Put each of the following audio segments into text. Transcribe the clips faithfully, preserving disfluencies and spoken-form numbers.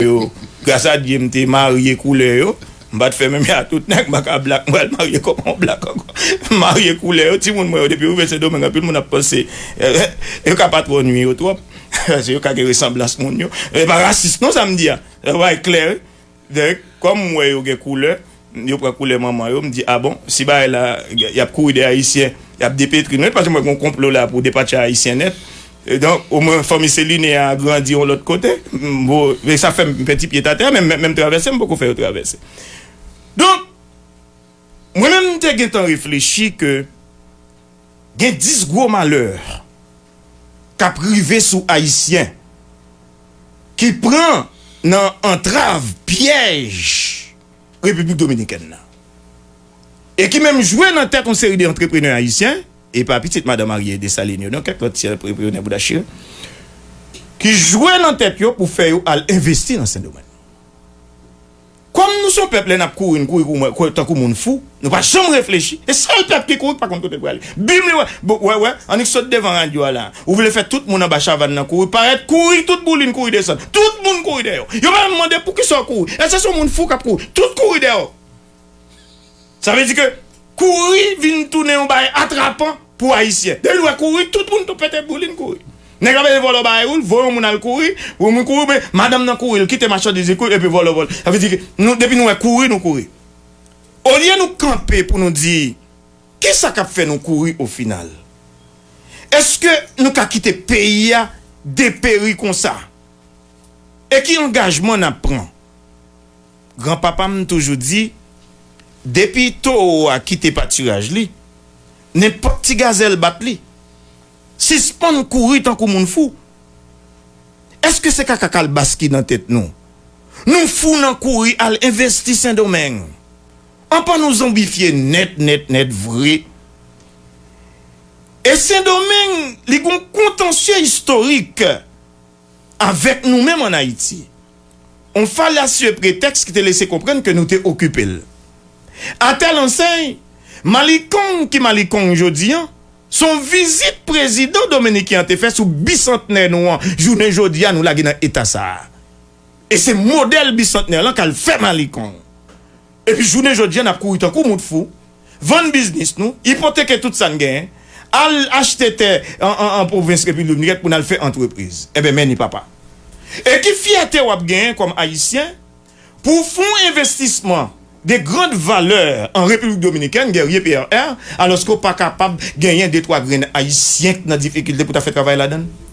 yo, gras a Dye, m te marye koulè yo. M pa t fè menm jan ak tout nèg, m pa ka black, m pral marye kòman yon black ankò. M marye koulè yo, timoun mwen yo, depi yo rive Sendomeng, anpil moun ap panse, eh, yo ka pa twò nwi yo twòp. Paske yo ka gen resanblans moun yo. E pa rasis non sa m di a. Sa bay klè, wi. Donk, kòm m wè yo gen koulè, yo pran koulè manman yo, m di, a bon, si bagay la, y ap kouri dèyè Ayisyen, y ap depetri nou, paske m wè gen yon konplo la pou depatche Ayisyen nèt. E donk, omwen, fanmi Celine a grandi yon lòt kote. M, bon, e sa fè m fè ti pye atè, men, men, men m travèse, m poko fè yo travèse. Donk, mwen menm, m te gentan reflechi ke gen dis gwo malè k ap rive sou Ayisyen ki pran nan antrav, pyèj Repiblik Dominikèn nan. E ki menm jwe nan tèt yon seri de antreprenè ayisyen, e pa pitit madan Marie Dessalines yo, non, kèk lòt ti antreprenè bouda chire, ki jwe nan tèt yo pou fè yo al envesti nan Sendomeng. Kòm nou se yon pèp, lè n ap kouri, n kouri kou mwen, kou, tankou moun fou, nou pa janm reflechi. E sèl pèp ki kouri, ki pa konn kote l prale. Bim, li wè, bon, wè, wè, annik sot devan radyo a la. Ou vle fè tout moun anba chavann nan kouri, parèt, kouri, tout boulin kouri desann. Tout moun kouri dèyè w. Yo pa menm mande poukisa w kouri. Èske se yon moun fou k ap kouri? Tout kouri dèyè w. Sa vle di ke kouri vin tounen yon bagay atrapan pou Ayisyen. Depi l wè kouri, tout moun tou pete boulin kouri. Nèg la pete vòlò bagay ou, l voye yon moun al kouri, yon moun kouri, men madanm nan kouri, l kite machandiz li kouri, epi vòlò vòlò. Sa vle di ke nou, depi nou wè kouri, nou kouri. Olye nou kanpe pou nou di, kisa k ap fè nou kouri o final? Èske nou ka kite peyi a deperi konsa? E ki angajman n ap pran? Granpapa m toujou di, depi towo a kite patiraj li, nenpòt ti gazèl bat li. Sispann kouri tankou moun fou. Èske se kaka kalbas ki nan tèt nou? Nou fou nan kouri al envesti Sendomeng. Anpan nou zonbifye nèt, nèt, nèt vre. E Sendomeng, li gon kontansye istorik avèk nou menm ann Ayiti. On falasye pretèks ki te lese konprann ke nou te okipe l. A tèl ansèy, Malikong ki Malikong jodi an, se yon vizit prezidan dominiken an te fè sou bisantnè nou an, jounen jodi a nou lage nan eta sa a. E se modèl bisantnè lan k al fè Malikong. Epi jounen jodi a, n ap kouri tankou moun fou, vann biznis nou, ipoteke tout sa n genyen, al achte tè an, an, an pwovens Repiblik Dominikèn pou n al fè antrepriz. Enben, men ni papa. E ki fyète w ap genyen kòm Ayisyen pou w fè yon envestisman de grande valeur an Repiblik Dominikèn, Guerrier P R R, alòske w pa kapab genyen de twa grenn Ayisyen k nan difikilte pou ta fè travay ladan l?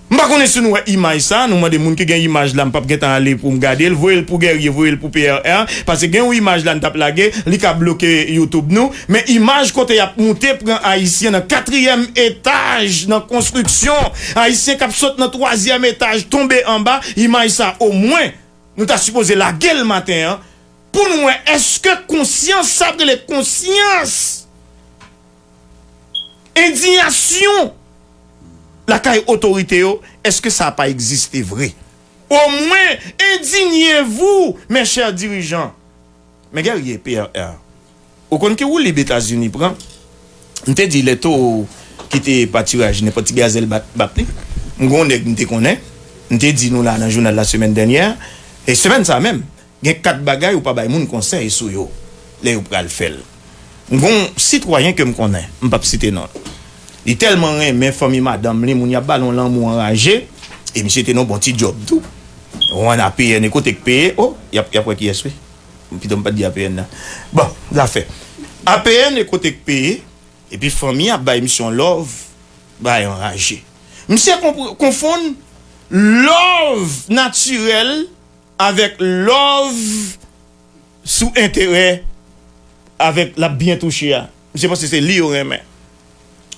M pa konnen si nou wè imaj sa, nou mande moun ki gen imaj la, m p ap gentan ale pou m gade l, voye l pou Guerrier, voye l pou P R R, paske gen yon imaj la n t ap lage, li ka bloke YouTube nou, men imaj kote y ap moute pran Ayisyen nan katriyèm etaj nan konstriksyon, Ayisyen k ap sot nan twazyèm etaj tonbe anba, imaj sa omwen, nou ta sipoze lage l maten an, pou nou wè èske konsyans, sa ap rele konsyans, endiyasyon lakay otorite yo, èske sa pa egziste vre? Omwen, indignez-vous, mes chers dirigeants. Men Guerrier, P R R, ou konn ki woulib Etazini pran? M te di lè towo kite patiraj nenpòt ti gazèl bat, bat li. M gon nèg m te konnen. M te di nou la nan jounal la semèn dènyè. E semèn sa menm, gen kat bagay ou pa bay moun konsèy sou yo lè yo pral fè l. M gon sitwayen ke m konnen, m p ap site non l. Li tèlman renmen fanmi madanm li, moun y ap ba l yon lanmou anraje, e misye te nan yon bon ti djòb tou. Yon A P N e kote k peye, o, y ap, y ap wè kiyès wi. Pito m pa t di A P N nan. Bon, zafè. A P N e kote k peye, epi fanmi ap bay misye yon love, bay anraje. Misye konpr-, konfonn love natirèl avèk love sou enterè avèk l ap byen touche a. Misye panse se li yo renmen.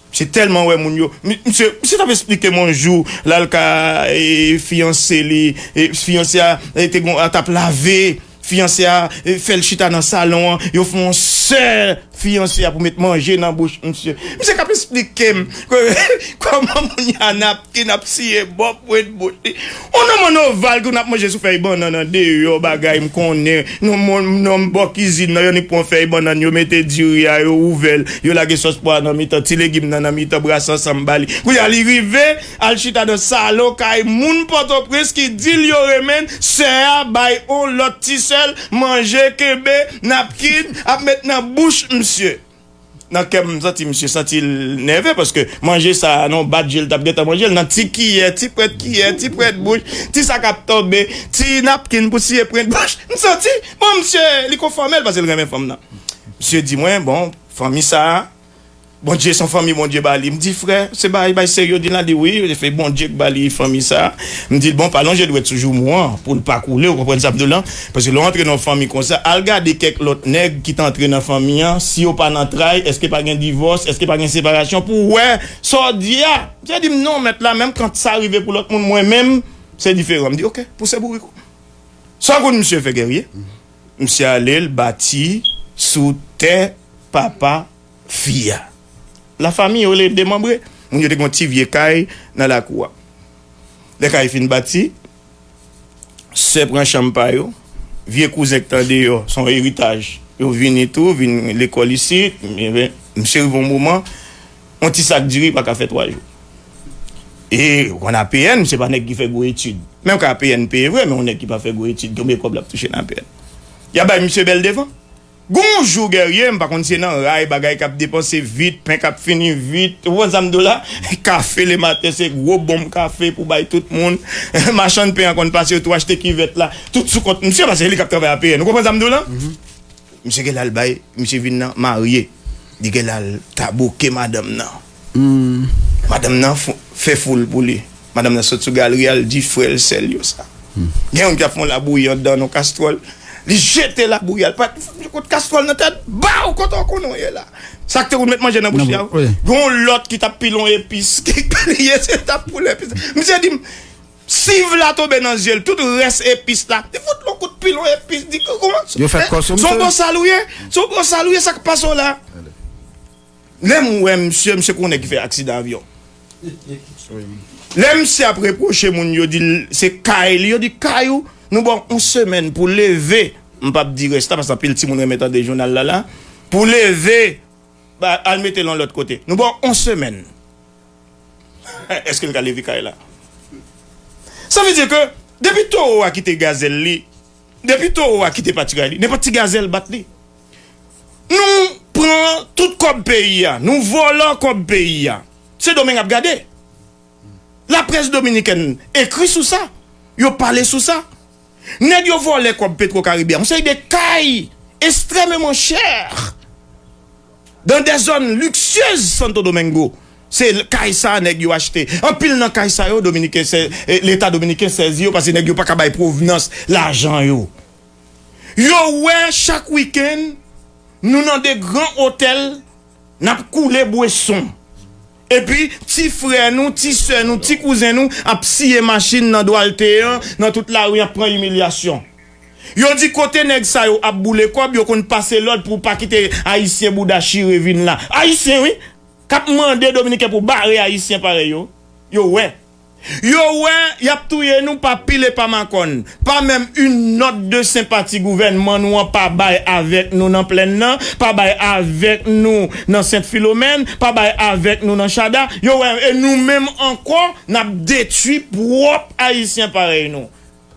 Misye tèlman wè moun yo. Mi-, misye, misye t ap esplike m yon jou, l al ka, e, fiyanse li, e, fiyanse a, e, te gon, a t ap lave, fiyanse a, e, fè l chita nan salon an, yo fè yon sè fiyanse a pou met manje nan bouch misye. Misye k ap esplike m kòman moun y a napkin ap siye bò pwent bouch li. On nonm an oval ke w n ap manje sou fèy bannann an deyò, bagay m konnen. Nonm, nonm bò kizin nan, yo annik pran fèy bannann, yo mete diri a, yo ouvè l, yo lage sòs pwa nan mitan, ti legim nan nan mitan, brase ansanm ba li. Kounye a li rive, al chita nan salon kay moun Pòtoprens ki di l yo renmen sè a bay on lòt ti sè l, manje kenbe napkin ap met nan bouch misye. Nan kè m, m santi misye santi l nève, paske manje sa a, nan bat je l t ap gentan manje l, nan ti kiyè, ti pwèt kiyè, ti pwèt bouch, ti sa k ap tonbe, ti napkin pou siye pwent bouch. M santi, bon, misye, li konfòme l paske l renmen fanm nan. Misye di mwen, bon, fanmi sa a, Bondye, se yon fanmi Bondye ba li. M di, frè, se bagay, bagay serye w di la? Li di, wi, se Bondye k ba li fanmi sa a. M di l, bon, pa lonje dwèt sou joumou an pou l pa koule, ou konprann sa m di w lan? Paske lè w antre nan yon fanmi konsa, al gade kèk lòt nèg ki t antre nan fanmi an, si yo pa nan tray, èske pa gen divòs, èske pa gen separasyon, pou w wè sa w di a. Misye di m, non, mèt la, menm kan sa rive pou lòt moun, mwen menm, se diferan. M di, oke, pouse bourik ou. Sa w konn misye fè, Guerrier? Misye ale, l bati sou tè papa fi a. Lafanmi yo rele demanbre. Moun yo te gen yon ti vye kay nan lakou a. Lè kay fin bati, sè pran chanm pa yo, vye kouzen k t andeyò, se yon eritaj. Yo vini tou, vin lekòl isit, men, men, misye rive yon moman, yon ti sak diri pa ka fè twa jou. E, ou konn A P N, se pa nèg ki fè gwo etid. Menm ke A P N peye vre, men yon nèg ki pa fè gwo etid, konbyen kòb l ap touche nan A P N? Y a bay misye bèl devan. Gon jou, Guerrier, m pa konn si se nan ray, bagay k ap depanse vit, pen k ap fini vit. Ou konn sa m di w la? Kafe lematen, se gwo bonm kafe pou bay tout moun. Machann pen an konn pase, yo tou achte kivèt la. Tout sou kont misye, paske se li k ap travay A P N. Ou konprann sa m di w la? Misye gen lè al bay, misye vin nan marye. Li gen lè al taboke madanm nan. Madanm nan fè foul pou li. Madanm nan sot sou galri a, l di frè l, sè l yo sa. Gen youn ki ap fè yon labouyi anndan nan kastwòl. Li jete labouyi a, l pa kote kastwòl nan tèt, baw, kote w konnen w ye la. Sa k te konn met manje nan bouch li a. Gen yon lòt ki t ap pile yon epis, ki pile, se t ap pile epis. Misye di m, siv la tonbe nan zye l, tout rès epis la. Li fout l yon kout pil, yon epis, di, kòman? Yo fè kòs ou, misye? Se yon bòsal ou ye? Se yon bòsal ou ye, sa k pase w la? Lè m wè misye, misye konnen ki fè aksidan avyon. Lè misye ap repwoche moun yo, di l se kay li, yo di kay ou, nou ba w yon semèn pou leve, m p ap di rès la, paske anpil timoun renmen tande jounal la la, pou leve, ba, al mete l yon lòt kote. Nou ba w yon semèn. Èske l ka leve kay la? Sa vle di ke depi towo a kite gazèl li, depi towo a kite patiray li, nenpòt ti gazèl bat li. Nou pran tout kòb peyi a, nou vòlò kòb peyi a. Sendomeng ap gade. Laprès dominikèn ekri sou sa. Yo pale sou sa. Nèg yo vòlè kòb Petro Caribe a. Yon seri de kay ekstrèmeman chè dans des zones luxueuses Santo Domingo. Se kay sa nèg yo achte. Anpil nan kay sa yo, dominiken, se, eh, leta dominiken sezi yo paske nèg yo pa ka bay pwovnans lajan yo. Yo wè chak wikenn, nou nan de gran otèl, n ap koule bweson. Epi, ti frè nou, ti sè nou, ti kouzen nou ap siye machin nan Dwalte an, nan tout lari, ap pran imilyasyon. Yo di kote nèg sa yo ap boule kòb, yo konn pase lòd pou pa kite Ayisyen bouda chire vin la. Ayisyen, wi, k ap mande Dominiken pou bare Ayisyen parèy yo. Yo wè. Yo wè, y ap touye nou pa pil e pa makòn. Pa menm une note de sympathie gouvènman nou an pa bay avèk nou nan plèn nan, pa bay avèk nou nan Sent Filomèn, pa bay avèk nou nan Chada. Yo wè, e nou menm ankò, n ap detwi pwòp Ayisyen parèy nou.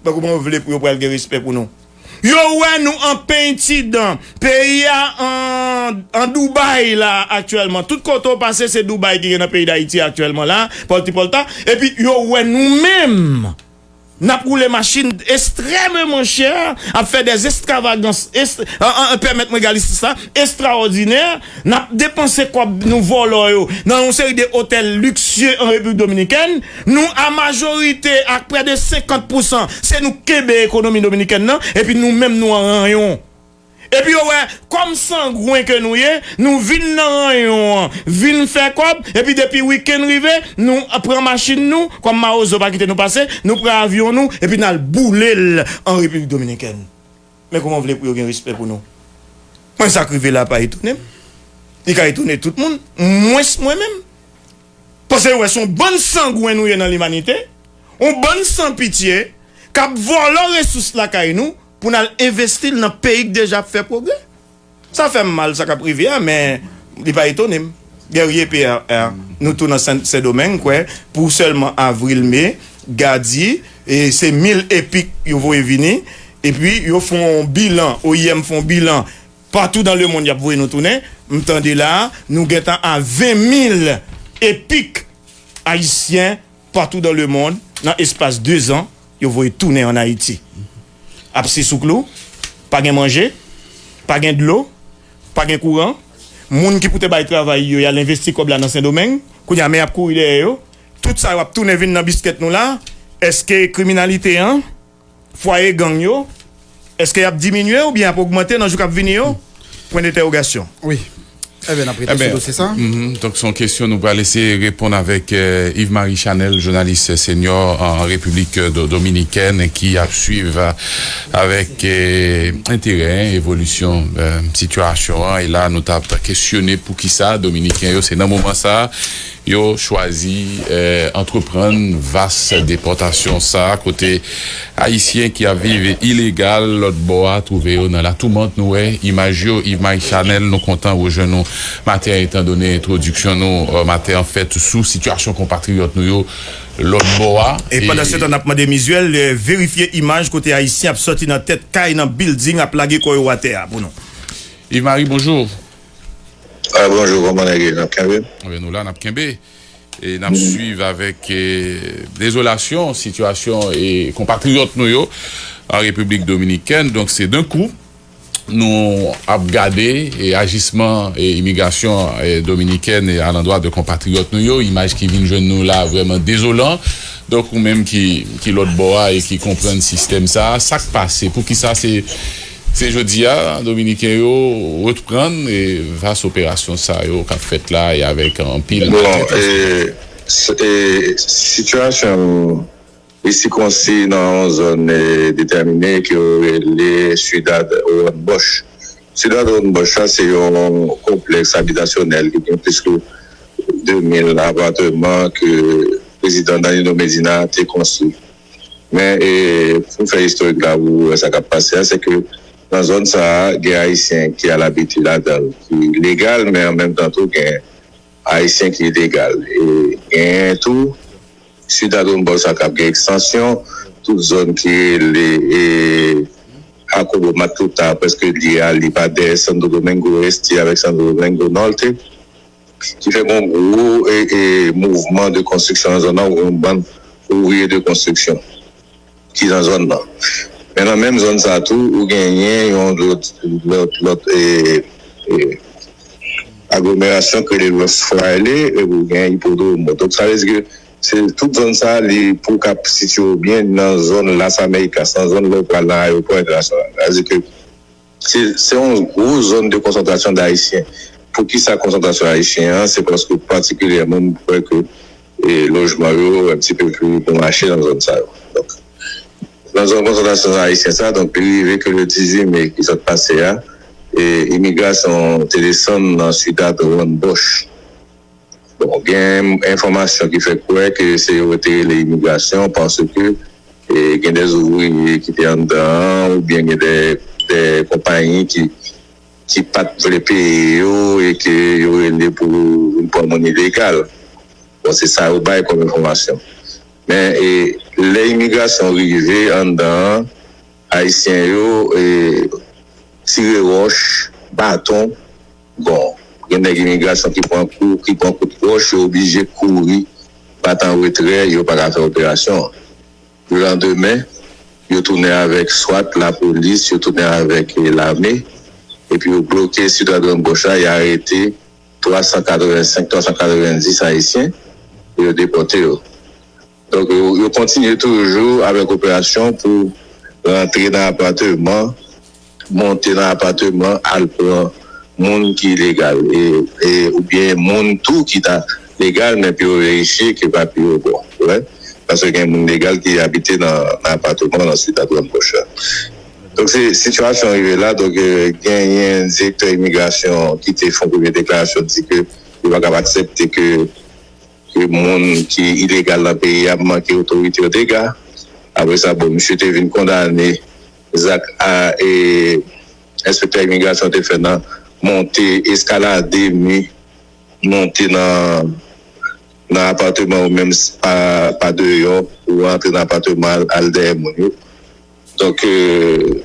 Donk, kòman w vle pou yo pral gen respè pou nou? Yo wè nou an penyen ti dan. Peyi a an, an Dubai la aktyèlman. Tout kote w pase, se Dubai ki gen nan peyi Dayiti aktyèlman la. Pòltipòlta. Epi yo wè nou menm. N ap woule machin ekstrèmeman chè, ap fè des extravagances, est, an, an, pèmèt mwen gali sa, ekstraòdinè. N ap depanse kòb nou vòlò yo nan yon seri de otèl liksye an Repiblik Dominikèn. Nou, a majorite, ak près de senkant pousan, se nou k kenbe ekonomi dominikèn nan, epi nou menm nou an ranyon. Epi yo wè, kòm sangwen ke nou ye, nou vin nan ranyon an, vin fè kòb, epi depi wikenn rive, nou pran machin nou, kòm Mawozo pa kite nou pase, nou pran avyon nou, epi n al boule l an Repiblik Dominikèn. Men kòman w vle pou yo gen respè pou nou? Mwen, sa k rive la pa etone m. Li ka etone tout moun, mwens mwen menm. Paske yo wè se yon bann sangwen nou ye nan limanite, yon bann san pitye, k ap vòlò resous lakay nou pou n al envesti l nan peyi k deja ap fè pwogrè. Sa fè m mal, sa k ap rive a, men li pa etone m. Guerrier P R R, nou tou nan Sen, Sendomeng, kwè, pou sèlman avril, me, gadi, e se mil epik yo voye vini, epi yo fè yon bilan, O I M fè yon bilan, patou dan lemonn, y ap voye nou tounen. M tande la, nou gentan a ven mil epik ayisyen patou dan lemonn, nan espas dezan, yo voye tounen ann Ayiti. Ap si sou klou, pa gen manje, pa gen dlo, pa gen kouran. Moun ki pou te bay travay yo, y al envesti kòb la nan Sendomeng, kounye a men y ap kouri dèyè yo. Tout sa yo ap tounen vin nan biskèt nou la. Èske kriminalite an, fwaye gang yo, èske y ap diminye oubyen y ap ogmante nan jou k ap vini yo? Pwen dentèwogasyon. Wi. Ebyen, n ap rete sou dosye sa. Mhm. Donk, se yon kesyon nou pral eseye reponn avèk, euh, Yves Marie Chanel, jounalis senyò an Repiblik, euh, Do-, Dominikèn, ki ap swiv, euh, avèk, euh, enterè, evolisyon, euh, sitiyasyon an. E la, nou t ap kesyone poukisa Dominiken yo, se nan moman sa, yo chwazi, eh, antreprann vas depòtasyon sa a, kote Ayisyen ki ap viv ilegal lòt bò a twouve yo nan latoumant. Nou wè imaj yo, Yves Marie Chanel, nou kontan rejwenn nou maten an, etandone entwodiksyon nou, eh, maten an fèt sou sitiyasyon konpatriyòt nou yo lòt bò a. E pandansetan, n ap mande Mizuel, eh, verifye imaj kote Ayisyen ap sòti nan tèt kay, nan bilding, ap lage kò yo atè a pou nou. Yves Marie, bonjou. Ah, bonjou, kòman nèg ye? N ap kenbe? Anben, nou la, n ap kenbe. E n ap swiv avèk, eh, dezolasyon sitiyasyon e konpatriyòt nou yo an Repiblik Dominikèn. Donk, se dan kou nou ap gade e ajisman e imigrasyon, eh, dominikèn e alandwa de konpatriyòt nou yo. Imaj ki vin jwenn nou la vrèman dezolan. Donk, ou menm ki, ki lòt bò a e ki konprann sistèm sa a, sa k pase? Poukisa se Se jodi a, Dominiken yo reprann, e, vas operasyon sa yo k ap fèt la e avèk anpil Bon, atik. E, s-, e, sitiyasyon isi konsi nan yon zòn, e, detèmine ke yo rele Ciudad Juan Bosch. Ciudad Juan Bosch la, se yon konplèks abitasyonèl ki gen plis ke de mil apatman ke prezidan Danilo Medina te konstwi. Men, e, pou m fè istorik la, pou w wè sa k ap pase a, se ke nan zòn sa a, gen Ayisyen ki al abite ladan l, ki legal, men an menm tan tou, gen Ayisyen ki ilegal. E gen tou, Ciudad Juan Bosch sa k ap gen ekstansyon, tout zòn ki rele, e, Jacobo Matuta, prèske li a, li pa dèyè Santo Domingo Este avèk Santo Domingo Norte. Ki fè gen yon gwo, e, e, mouvman de konstriksyon nan zòn nan, yon bann ouvriye de konstriksyon ki nan zòn nan. Men nan menm zòn sa tou, ou genyen yon lòt, lòt, lòt, e, e, aglomerasyon ki rele Los Frailes, e ou gen Hipódromo. Donk, sa vle di ke se tout zòn sa, li pou w ka sitiye w byen nan zòn Las Américas, nan zòn lè w pral nan ayewopò entènasyonal. Sa vle di ke Se, se yon gwo zòn de konsantrasyon d Ayisyen. Poukisa konsantrasyon ayisyen an? Se paske patikilyèman, m kwè ke, e, lojman yo un petit peu plus bon mache nan zòn sa yo. Donk, nan zòn konsantrasyon ayisyen sa, donk, li rive ke le dizuit me ki sot pase a, e, imigrasyon te desann nan Ciudad Juan Bosch. Bon, gen enfòmasyon ki fè kwè ke se yo te rele imigrasyon paske, e, gen de ouvriye ki te anndan an, oubyen gen de, de konpayi ki, ki pa t vle peye yo e ke yo rele pou vin pran moun ilegal. Bon, se sa yo bay kòm enfòmasyon. Men, e, lè imigrasyon rive anndan an, Ayisyen yo, e, tire wòch, baton. Bon, gen nèg imigrasyon ki pran kou, ki pran kout wòch, yo oblije kouri, bat an retrè, yo pa ka fè operasyon an. Lelandemen, yo tounen avèk swat, lapolis, yo tounen avèk, e, lame, epi yo bloke Ciudad Juan Bosch la, y arete twa san katrevensenk, twa san katrevenndis Ayisyen, e yo depòte yo. Donk, yo, yo kontinye toujou avèk operasyon pou rantre nan apatman, monte nan apatman, al pran moun ki ilegal, e, e, oubyen moun tou ki ta legal, men pou yo verifye ke papye yo bon. Ou wè? Paske gen moun legal ki abite nan, nan apatman nan Ciudad Juan Bosch la. Donk, se sitiyasyon rive la. Donk, genyen direktè imigrasyon ki te fè yon premye deklarasyon, di ke yo pa kab aksepte ke ke moun ki ilegal nan peyi a ap manke otorite yo dega. Apre sa, bon, misye te vin kondane zak a e enspektè imigrasyon te fè nan monte, eskalade mi, monte nan nan apatman yo, menm pa, pa deyò, ou antre nan apatman al, al dèyè moun yo. Donk,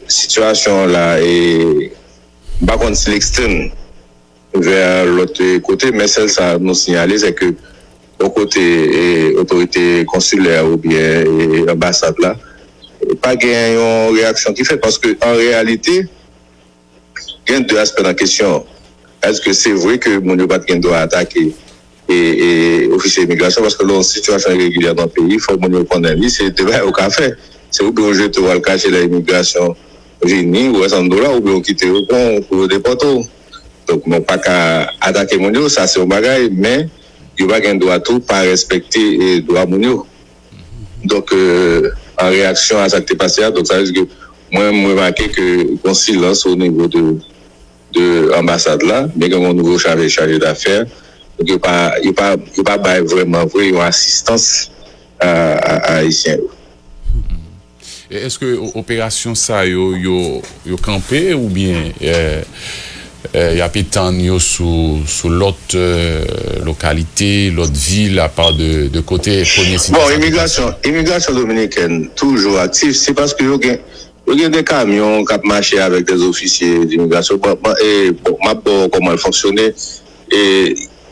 sitiyasyon la, e, m pa konn si l ekstenn vè lòt kote, men sèl sa nou siyale, se ke bò kote e, otorite konsilè oubyen e, anbasad la, pa gen yon reyaksyon ki fèt, paske an reyalite, gen de aspè nan kesyon an. Èske se vre ke moun yo pa t gen dwa atake e, e, ofisye imigrasyon? Paske lè yon sitiyasyon iregilyè nan peyi, fò moun yo konnen li, se de bagay ou ka fè. Se oubyen ou jete w al kache lè imigrasyon vini, ou wè san dola, oubyen ou kite yo pran w pou yo depòte w. Donk, men w pa ka atake moun yo, sa se yon bagay, men yo pa gen dwa tou pa respekte e, dwa moun yo. Donk, e, an reyaksyon a sa k te pase a, donk sa vle di ke mwen, m remake ke gon silans o nivo de, de anbasad la, men gen yon nouvo chaje, chaje dafè. Donk, yo pa, yo pa, yo pa bay vrèman vre yon asistans a, a, a Ayisyen yo. E èske o- operasyon sa yo, yo, yo kanpe oubyen e, e, y ap etann yo sou, sou lòt e, lokalite, lòt vil, apa de, de kote premye sitiyasyon Bon, an te pase? imigrasyon, imigrasyon dominiken toujou aktif, se paske yo gen, yo gen de kamyon k ap mache avèk de ofisye dimigrasyon. Bon, bon, e, bon, m ap ba w kòman l fonksyone. E,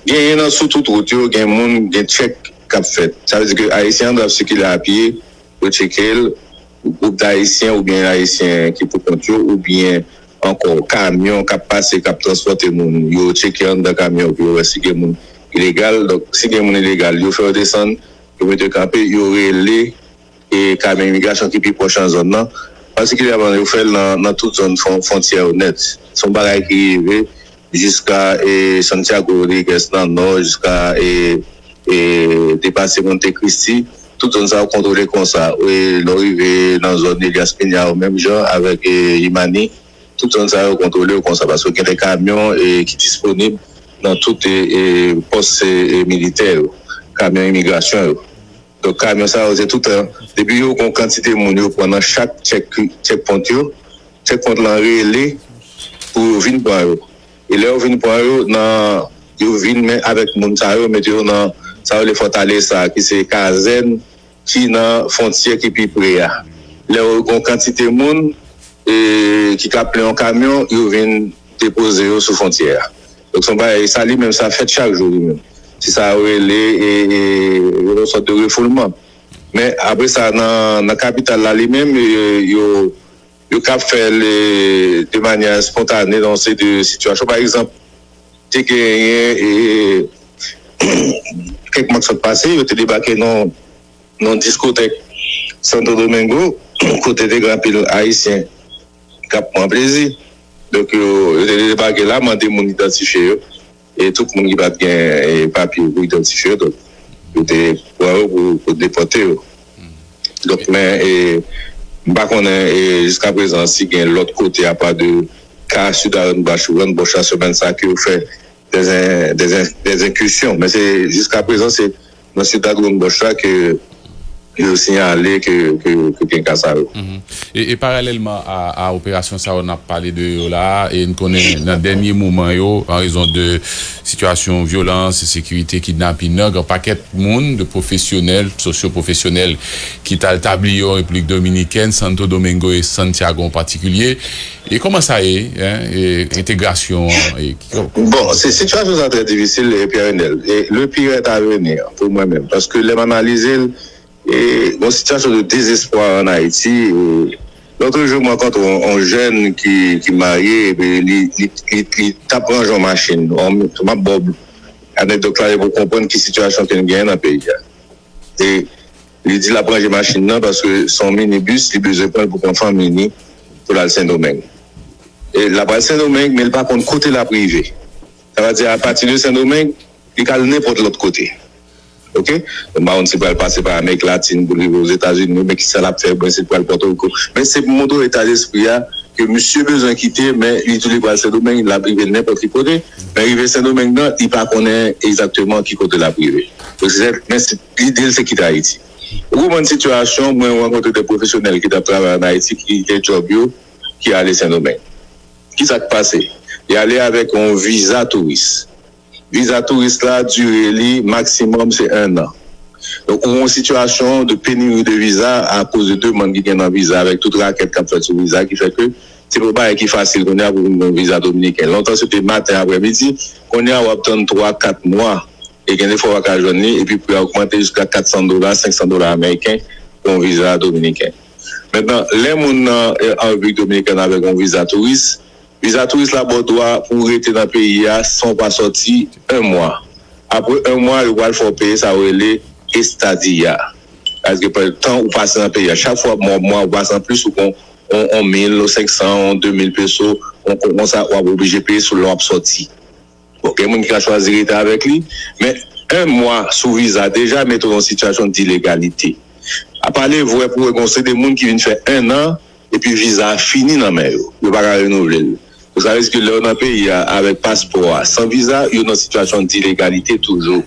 genyen nan sou tout wout yo, gen moun, gen tchèk k ap fèt. Sa vle di ke Ayisyen an dwe ap sikile a pye, yo tcheke l, gwoup d Ayisyen oubyen Ayisyen ki pou kont yo, oubyen ankò kamyon k ap pase, k ap transpòte moun, yo tcheke anndan kamyon pou yo wè si gen moun ilegal. Donk, si gen moun ilegal, yo fè yo desann, yo mete kanpe, yo rele e kamyon imigrasyon ki pi pwòch nan zòn nan. Patikilyèman, yo fè l nan, nan tout zòn fwon- fwontyè yo nèt. Se yon bagay ki rive jiska e, Santiago Rodriguez nan nò, jiska e, e, depase Monte Cristi. Tout zòn sa yo kontwole konsa. E, lè w rive nan zòn Elias Peña yo, menm jan avèk e, Imani, tout zòn sa yo kontwole yo konsa, paske gen de kamyon e, ki disponib nan tout e, e, pòs e, e, militè yo, kamyon imigrasyon yo. Donk, kamyon sa yo, se toutan, depi yo gon kantite moun yo pran nan chak tchèk, tchèkpont yo, tchèkpont lan rele pou yo vin pran yo. E lè yo vin pran yo, nan, yo vin men avèk moun sa yo, mete yo nan sa yo rele Fortaleza, ki se kazèn ki nan fwontyè ki pi pre a. Lè yo gon kantite moun e, ki ka plen yon kamyon, yo vin depoze yo sou fwontyè a. Donk, se yon bagay, sa li menm, sa fèt chak jou li menm. Se sa yo rele e, e, yon sòt de refoulman. Men apre sa, nan, nan kapital la li menm, e, yo, yo ka fè l e, de manyè espontane nan yon seri de sitiyasyon. Pa egzanp, te genyen e, kèk mwa k sot pase, yo te debake nan, nan diskotèk Santo Domingo, kote te gen anpil Ayisyen k ap pran plezi. Donk, yo, yo te debake la, mande moun idantifye yo. E tout moun ki pa t gen e, papye pou idantifye yo, donk, yo te pran yo pou, pou depòte yo. Donk, men, e, m pa konnen e, jiska prezan si gen lòt kote apa de ka Sudavon Bash, Rann Bòch la semèn sa ke yo fè des, in- des, in- des incursions. Men se jiska prezan se nan Sudavon Bòch la ke yo siyale ke, ke, ke gen ka sa yo. E, e paralèlman a, a operasyon sa yo n ap pale de yo la, e n konnen nan dènye moman yo, an rezon de sitiyasyon vyolans, ensekirite, kidnapin nan, gen pakèt moun, de pwofesyonèl, sosyo-pwofesyonèl, ki t al tabli yo an Repiblik Dominikèn, Santo Domingo e Santiago an patikilye. E kòman sa ye, en, e, entegrasyon an? E, ki- Bon, se sitiyasyon sa trè difisil, e, Pierre Renel. E le pire est à venir pou mwen menm, paske lè m analize l, e, gon sitiyasyon de dezespwa an Ayiti. E, lòt jou, mwen rankontre yon, yon jèn ki, ki marye, epi li, li, li, li t ap ranje yon machin. M ap ba w anekdòt la, e pou w konprann ki sitiyasyon ke n genyen nan peyi a. E li di l ap ranje machin nan paske se yon minibis, li bezwen pran l pou pran fanmi li pou l al Sendomeng. E l ap al Sendomeng, men l pa konn kote l ap rive. Sa vle di, apati de Sendomeng, li ka al nenpòt lòt kote. Ok? M pa konn si l pral pase pa Amerik Latin pou l rive Ozetazini, men kisa l ap fè, mwen, si l pral Pòtoriko. Men se pou montre w eta despri a, ke misye bezwen kite, men li tou li pral Sendomeng, l ap rive nenpòt ki kote. Men rive Sendomeng nan, li pa konnen egzakteman ki kote l ap rive. Donk, se, men se, lide l se kite Ayiti. Ou konprann sitiyasyon, mwen rankontre de pwofesyonèl ki t ap travay ann Ayiti, ki kite djòb yo, ki ale Sendomeng. Kisa k pase? Li ale avèk yon viza touris. Viza touris la, dire li maksimòm se enn an. Donk, ou yon sitiyasyon de pénurie de visa akoz de demann ki gen nan viza avèk tout rakèt k ap fèt sou viza ki fè ke se pa bagay ki fasil kounye a pou vin yon viza dominiken. Lontan se te maten, aprèmidi, kounye a w ap tann twa, kat mwa. E gen de fwa w pa ka jwenn li, epi pri a ogmante jiska kat san dola, senk san dola ameriken pou yon viza dominiken. Mentnan, lè moun nan eh, an Repiblik Dominikèn avèk yon viza touris, viza touris la ba w dwa pou w rete nan peyi a san w pa sòti en mwa. Apre en mwa, yo pral fè w peye sa yo rele estadiya. Sètadi ke pandan tan ou pase nan peyi a, chak fwa mwa, mwa ou pase anplis, ou gon on, on mil, on senk san, on de mil peso, on, on, konsa, w ap oblije peye sou lè w ap sòti. Bon, gen moun ki ka chwazi rete avèk li, men en mwa sou viza deja mete w nan sitiyasyon dilegalite. Apa lè vre pou wè gon se de moun ki vin fè en an, epi viza a fini nan men yo. Yo pa ka renouvle l. Donk, sa vle di ke lè yo nan peyi a avèk paspò a san viza, yo nan sitiyasyon dilegalite toujou.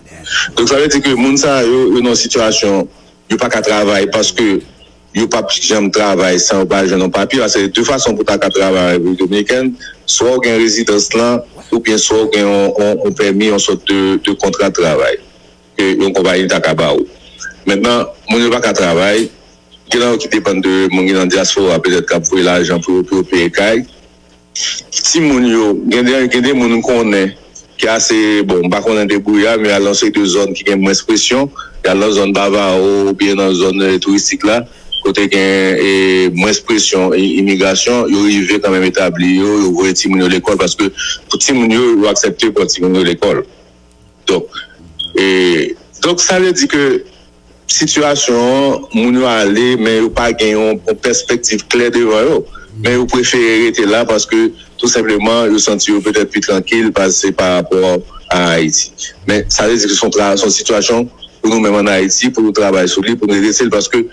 Donk, sa vle di ke moun sa yo, yo nan sitiyasyon yo pa ka travay paske yo p ap janm travay san yo pa jwenn yon papye. Paske de fason pou ta ka travay an Repiblik Dominikèn, swa w gen rezidans lan, oubyen swa w gen yon, yon, yon pèmi, yon sòt de, de kontra travay ke yon konpayi ta ka ba ou. Mentnan, moun yo pa ka travay, gen nan yo ki depann de moun ki nan dyaspora, petèt k ap voye lajan pou yo, pou yo peye kay. Timoun yo, gen de, gen de moun m konnen ki ase, bon, m pa konnen debouya, men al nan seri de zòn ki gen mwens presyon, y al nan zòn Bavawo oubyen nan zòn eh, touristik la, kote gen eh, mwens presyon i- imigrasyon, yo rive kanmenm etabli yo, yo voye timoun yo lekòl, paske pou timoun yo, yo aksepte pran timoun yo lekòl. Donk, e, donk sa vle di ke sitiyasyon an, moun yo ale, men yo pa gen yon, yon pèspektiv klè devan yo. Men yo prefere rete la paske tou senpleman yo santi yo petèt pi trankil pase pa rapò a Ayiti. Men sa vle di ke se yon tra- se yon sitiyasyon pou nou menm ann Ayiti, pou nou travay sou li, pou nou redrese l, paske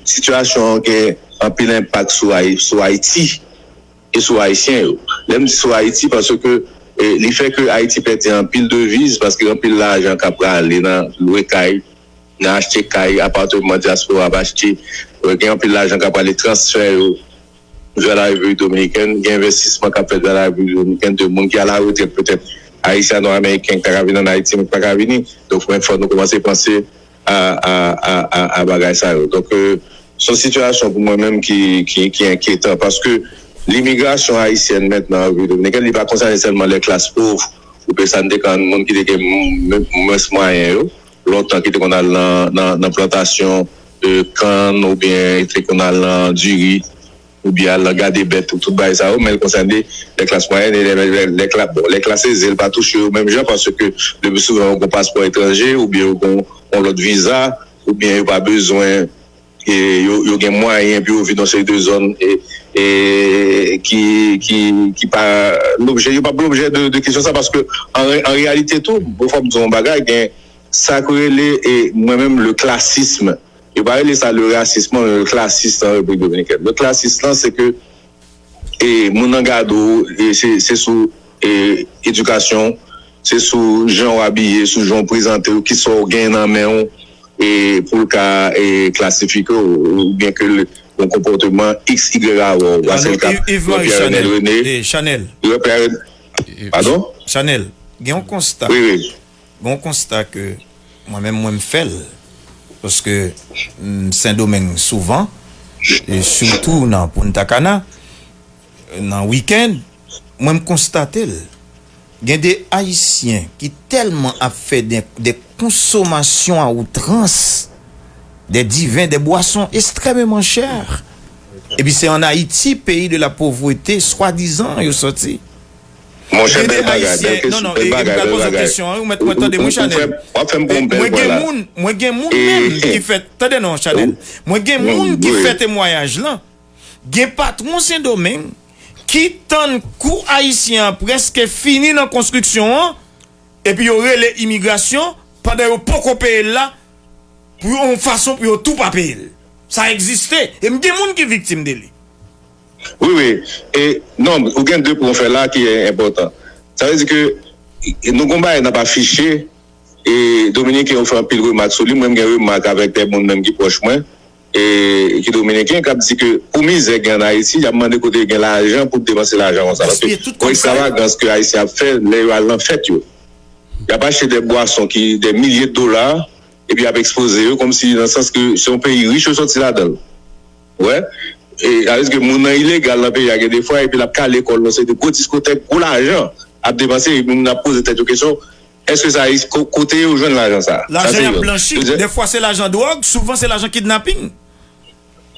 sitiyasyon an gen anpil enpak sou, Ay- sou Ayiti e sou Ayisyen yo. Lè m di sou Ayiti, paske eh, li fè ke Ayiti pèdi anpil deviz, paske anpil lajan k ap prale nan lwe kay, nan achte kay, apatman dyaspora ap achte. Eh, gen anpil lajan k ap prale transfè yo vè la Repiblik Dominikèn, gen envestisman k ap fèt vè la Repiblik Dominikèn de moun ki a la retrèt petèt ayisyano-ameriken ki ta ka vin ann Ayiti, men ki pa ka vini. Donk, men fò nou kòmanse panse a, a, a, a, a bagay sa yo. Donk, eh, se yon sitiyasyon pou mwen menm ki, ki, ki enkyetan, paske limigrasyon ayisyèn mentnan an Repiblik Dominikèn, li pa konsène sèlman lè klas pòv, oubyen sa n te konn moun ki te gen m- m- mwens mwayen yo, lontan ki te konn al nan, nan, nan plantasyon eh, kann, oubyen te konn al nan diri, oubyen al nan gade bèt, tout bagay sa yo, men l konsène lè klas mwayèn e lè, lè, lè kla- bon, lè klas eze, l pa touche yo menm jan, paske le pi souvan yo gon paspò etranje, oubyen yo gon yon lòt viza, oubyen yo pa bezwen, e, yo, yo gen mwayen pou yo viv nan seri de zòn e, e, ki, ki, ki pa lobjè, yo p ap lobjè de, de kesyon sa, paske an, an reyalite tou, bon, fò m di yon bagay, gen sa k rele, e, mwen menm, le classisme. Yo pa rele sa le racisme, men le classisme an Repiblik Dominikèn. Le classisme lan, se ke e, moun nan gade w, e, se, se sou e, edikasyon, se sou jan w abiye, sou jan w prezante w, kisa w gen nan men w, e, pou l ka e, klasifike w, oubyen ke l yon konpòteman X, Y avè w. Sa se le ka Pierre Renel René. Chanel. Pierre, Pardon? Chanel, gen yon konsta. Wi, wi. Gen yon konsta ke mwen menm mwen m fè l, paske m Sendomeng souvan, e sitou nan Punta Cana, nan wikenn, mwen m konstate l. Gen de Ayisyen ki tèlman ap fè de, de konsomasyon a outrans, de diven, de bwason ekstrèmeman chè. Epi se ann Ayiti, peyi de la povrete, swadizan, yo sòti. Monchè, bèl bagay, bèl kesyon, bèl bagay, bèl bagay. Ou, ou, ou fè, w ap fè m pran yon bèl vwala. Mwen gen moun, mwen gen moun menm ki fè, tande non, Chanel. Mwen gen moun ki fè temwayaj lan. Gen patwon Sendomeng ki tann kou ayisyen an prèske fini nan konstriksyon an, epi yo rele imigrasyon pandan yo poko peye l la, pou yon fason pou yo tou pa peye l. Sa egziste, e m gen moun ki viktim de li. Wi, wi. E, non, ou gen de pwen w fè la ki enpòtan. Sa vle di ke e, nou gon bagay n ap afiche, e Dominiken yo fè anpil remak sou li. Mwen, m gen remak avèk de moun menm ki pwòch mwen, e ki Dominiken, k ap di ke pou mizè gen ann Ayiti, y ap mande kote gen lajan pou depanse lajan konsa. Paske gon ekstravagans ke Ayisyen ap fè lè yo al nan fèt yo. Y ap achte de bwason ki de milye de dola, epi y ap ekspoze yo kòmsi nan sans ke se yon peyi rich yo sòti ladan l. Ou wè? E, sa vle di ke moun nan ilegal nan peyi a gen de fwa, epi l ap kale kò l nan seri de gwo diskotèk, gwo lajan ap depanse, epi moun ap poze tèt yo kesyon, èske sa, ko- kote yo jwenn lajan sa? Sa Lajan se y ap youn. Blanchi, de fwa se lajan dwòg, souvan se lajan kidnaping.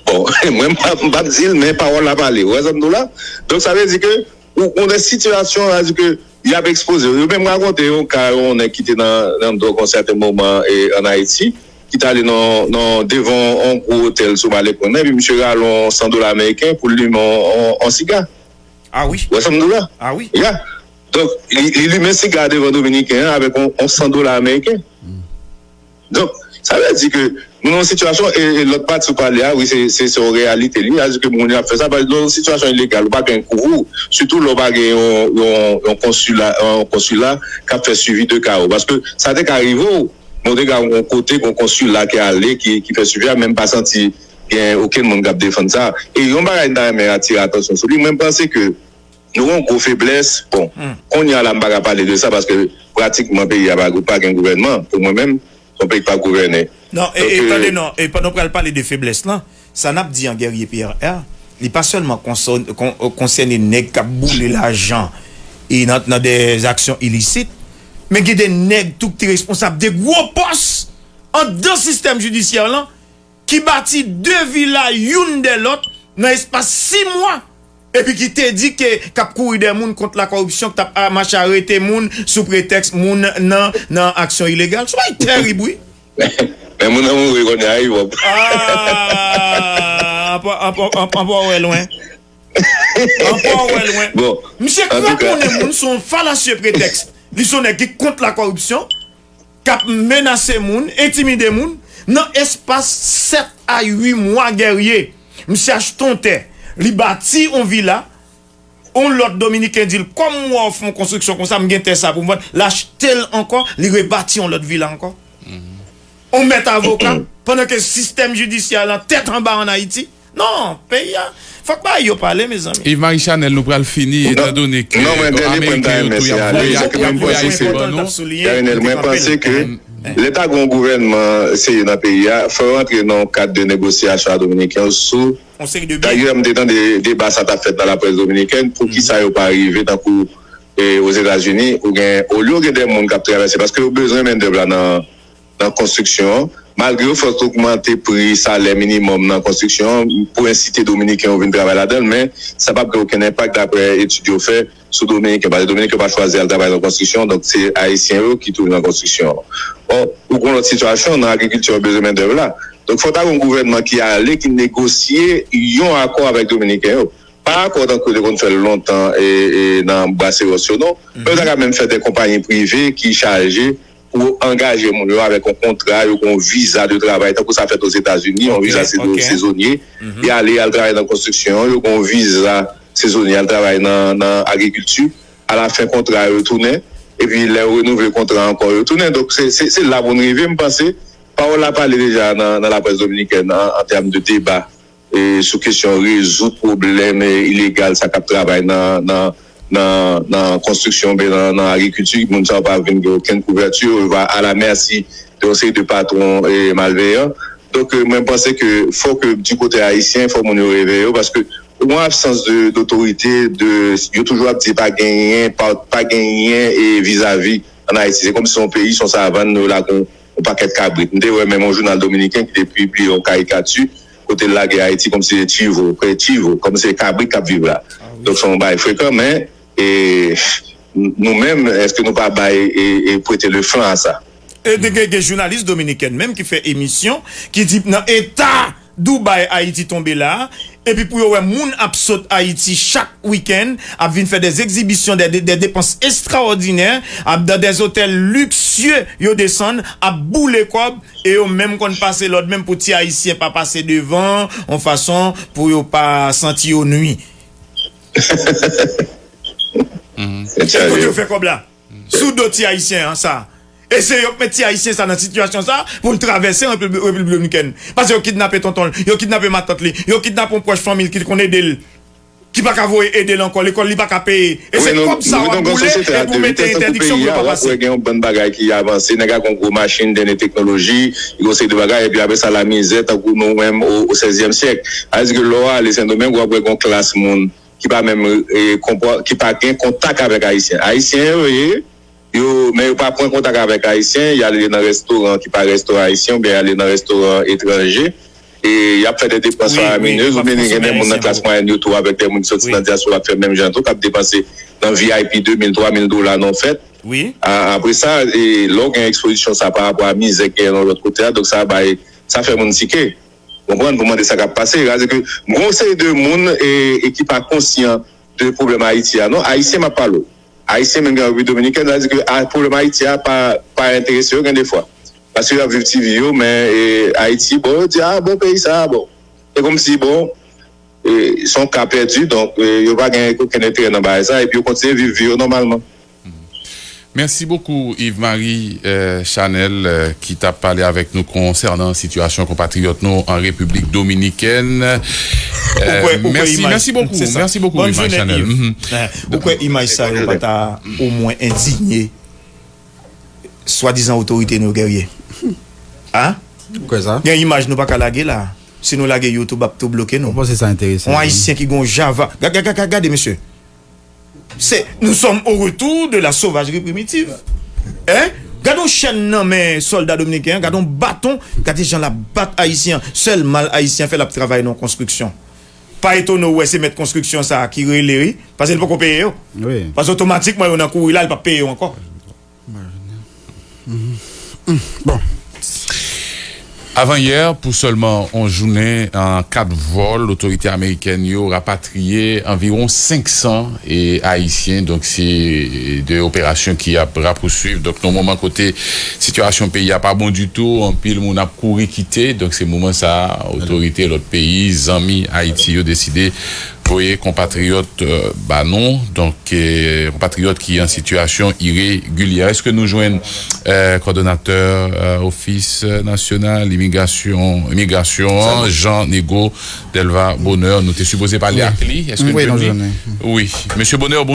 Bon, mwen m p ap, m p ap di l, men pawòl la pale. Ou wè sa m di w la? Donk, sa vle di ke ou, ou nan sitiyasyon, sa vle di ke y ap ekspoze w. Yo menm rakonte yon ka yon nèg ki te nan, nan dwòg yon sèten moman e, ann Ayiti, ki t ale nan, nan devan yon gwo otèl sou Malèpwen, epi misye rale yon san dola ameriken pou l limen yon, yon, yon siga. Ah wi. Ou wè sa m di w la? Ah wi. Ya. Donk, li, li limen siga devan Dominiken an avèk yon, yon san dola ameriken. Donk, sa vle di ke nou nan yon sitiyasyon, e, e lòt pati ou pale a, wi, se, se, se yon reyalite li, sa vle di ke moun yo ap fè sa, paske nan yon sitiyasyon ilegal, ou pa gen kouvri w, sitou lè w pa gen yon, yon, yon konsila, yon konsila k ap fè swivi de ka ou. Paske sa te ka rive w, men w te ka yon kote, yon konsila ki ale, ki, ki fè swivi a, men m pa santi gen okenn moun k ap defann sa. E yon bagay m ta renmen atire atansyon sou li, mwen m panse ke nou gen yon gwo feblès. Bon, kounye a la, m pa ka pale de sa paske pratikman peyi a pa, pa gen gouvènman. Pou mwen menm, se yon peyi ki pa gouvène. Non, e, e tande non, e pandan w pral pale de feblès lan, sa n ap di an Guerrier Pierre, li pa sèlman konsène nèg k ap boule lajan e nan, nan de aksyon ilisit, men gen de nèg tou ki te responsab de gwo pòs anndan sistèm jidisyè lan ki bati de vila youn dè lòt nan espas sis mwa, epi ki te di ke k ap kouri dèyè moun kont lakoripsyon, k t ap mache arete moun sou pretèks moun nan, nan aksyon ilegal. Se yon bagay tèrib, wi. Men moun nan mouri kounye a, wi, Bob. Ah, anpwa wè lwen. Anpwa wè lwen. Misye kraponnen moun sou yon falasye pretèks. Li se yon nèg ki kont lakoripsyon, k ap menase moun, entimide moun, nan espas sèt a uit mwa, Guerrier. Misye achte yon tè, li bati yon vila, yon lòt Dominiken di l, kòm m wè w fè yon konstriksyon konsa, m gen tè sa pou m vann, l achte l ankò, li rebati yon lòt vila ankò. Yon mèt avoka, pandan ke sistèm jidisyè lan tèt anba ann Ayiti. Non, peyi a, fòk bagay yo pale, mezanmi. Yves Marie Chanel, nou pral fini, etandone ke Ameriken yo tou y ap voye ase ban nou. Mwen panse ke lè ta gen yon gouvènman serye nan peyi a, fò yo antre nan yon kad de negosyasyon ak Dominiken yo sou. Dayè, m te tande deba sa t ap fèt nan laprès dominikèn, poukisa yo pa rive tankou Ozetazini, ou gen, olye w gen de moun k ap travèse, paske yo bezwen mendèv la nan nan konstriksyon an, malgre yo fèk ogmante pri salè minimòm nan konstriksyon an pou ensite Dominiken yo vin travay ladan l, men sa p ap gen okenn enpak, daprè etid yo fè, sou Dominiken, paske Dominiken yo pa chwazi al travay nan konstriksyon, donk se Ayisyen yo ki tounen nan konstriksyon an. Ò, ou gen yon lòt sitiyasyon, nan agrikilti, yo bezwen mendèv la. Donk, fò ta gen yon gouvènman ki ale, ki negosye yon akò avèk Dominiken yo. Pa akò tankou yo te konn fè l lontan e, e nan Brasserie Osio, non. Men yo ta ka menm fè de konpayi prive ki chaje pou angaje moun yo avèk yon kontra, yo gen yon viza de travay, tankou sa fèt Ozetazini, yon viza sezonye. Y ale, y al travay nan konstriksyon an, yo gen yon viza sezonye, y al travay nan, nan agrikilti. Alafen kontra yo tounen, epi lè yo renouvle kontra ankò, yo tounen. Donk, se, se, se la pou n rive, m panse. Pawòl la pale deja nan, nan laprès dominikèn an, an tèm de deba. E, sou kesyon rezoud pwoblèm, e, ilegal sa k ap travay nan, nan, nan, nan konstriksyon oubyen nan, nan agrikilti, moun sa yo pa vin gen okenn kouvèti, yo va à la merci de yon seri de patwon, e, malveyan. Donk, e, mwen panse ke fò ke di kote ayisyen, fò moun yo reveye yo, paske ou gen yon absans de, dotorite, de, yo toujou ap di pa genyen, pa, pa genyen, e, vizavi ann Ayiti. Se kòmsi se yon peyi, se yon savann, yo lage yon yon pakèt kabrit. M te wè menm yon jounal dominiken ki te pibliye yon karikati kote l lage Ayiti kòmsi se chivo, ke chivo, kòmsi se kabrit k ap viv la. Donk, se yon bagay frekan, men, e, nou menm, èske nou pa bay e, e prete le flanc a sa? E gen, gen, gen jounalis dominikèn menm ki fè emisyon, ki di nan eta Dubai, Ayiti tonbe la, epi pou yo wè moun ap sot Ayiti chak wikenn, ap vin fè des exhibitions, des, des, des dépenses extraordinaires, ap dans des hôtels luxueux, yo desann, ap boule kòb, e yo menm konn pase lòd, menm pou ti Ayisyen pa pase devan, yon fason pou yo pa santi yo nwi. E kote yo fè kòb la? Sou do ti Ayisyen an sa. E se yo k met ti Ayisyen sa nan sitiyasyon sa pou l travèse Repib-, Repiblik Dominikèn. Paske yo kidnape tonton l, yo kidnape matant li, yo kidnape yon pwòch fanmi l ki te konn ede l, ki pa ka voye ede l ankò, lekòl li pa ka peye. E se kòb sa w ap boule e pou mete entèdiksyon pou yo pa pase. Gen yon bann bagay ki avanse, nèg la gen yon gwo machin, dènye teknoloji, li gen yon seri de bagay, epi apre sa, lamizè, tankou nou menm o, o sèzyèm syèk. Sa vle di ke lè w ale Sendomeng, w ap wè gen yon klas moun ki pa menm, e, konpò-, ki pa gen kontak avèk Ayisyen. Ayisyen yo ye, yo, men yo pa pran kontak avèk Ayisyen, y ale nan restoran ki pa restoran ayisyen oubyen y ale nan restoran etranje. E y ap fè de depans faraminez, oubyen gen de moun nan klas mwayèn yo tou avèk de moun ki soti nan dyaspora k fè menm jan tou, k ap depanse nan V I P de mil, twa mil dola nan yon fèt. A, apre sa, e, lè w gen ekspozisyon sa pa rapò a mizè k genyen nan lòt kote a, donk sa bay, sa fè moun tike. Konprann, pou mande sa k ap pase. Sa vle di ke gon seri de moun e, e ki pa konsyan de pwoblèm Ayiti a. Non, Ayisyen m ap pale w. Ayisyen menm ki an Repiblik Dominikèn, sa vle di ke a, pwoblèm Ayiti a pa, pa enterese yo gen defwa. Paske y ap viv ti vi yo, men e, Ayiti, bon, yo di, a, bon, peyi sa a, bon. Se kòmsi, bon, e, se yon ka pèdi, donk, e, yo pa gen okenn enterè nan bagay sa, epi yo kontinye viv vi yo nòmalman. Mèsi bokou Yves Marie Chanel ki t ap pale avèk nou konsènan sitiyasyon konpatriyòt nou an Repiblik Dominikèn. Mèsi bokou, mèsi bokou Yves Marie Chanel. Ou kwè imaj sa yo pa ta omwen endinye swadizan otorite nou yo, Guerrier? A? Gen imaj nou pa ka lage la. Si nou lage YouTube ap tou bloke nou. Yon Ayisyen ki gen yon java. Gade mesye. Se, nous sommes au retour de la sauvagerie primitive. Hein? Gade yon chèn nan men sòlda dominiken an, gade yon baton, gade jan l ap bat Ayisyen an. Sèl mal Ayisyen an fè, l ap travay nan yon konstriksyon. Pa etone w wè se mèt konstriksyon sa a ki rele, wi, paske l poko peye yo. Paske otomatikman yo nan kouri la, l p ap peye yo ankò. Bon. Avanyè, pou sèlman yon jounen, an kat vòl, otorite amerikèn yo rapatriye anviwon senk san e, Ayisyen. Donk, se de operasyon ki ap rapousuiv. Donk, nan yon moman kote sitiyasyon peyi a pa bon ditou, anpil moun ap kouri kite. Donk, se moman sa a, otorite lòt peyi, zanmi Ayiti yo deside voye konpatriyòt ba nou, donk konpatriyòt ki an sitiyasyon iregilyè. Èske nou jwenn kòdonatè Ofis Nasyonal Imigrasyon, Imigrasyon an, Jean Nego Delva Bonheur? Nou te sipoze pale ak li. Èske n jwenn li? Wi. Mesye Bonheur,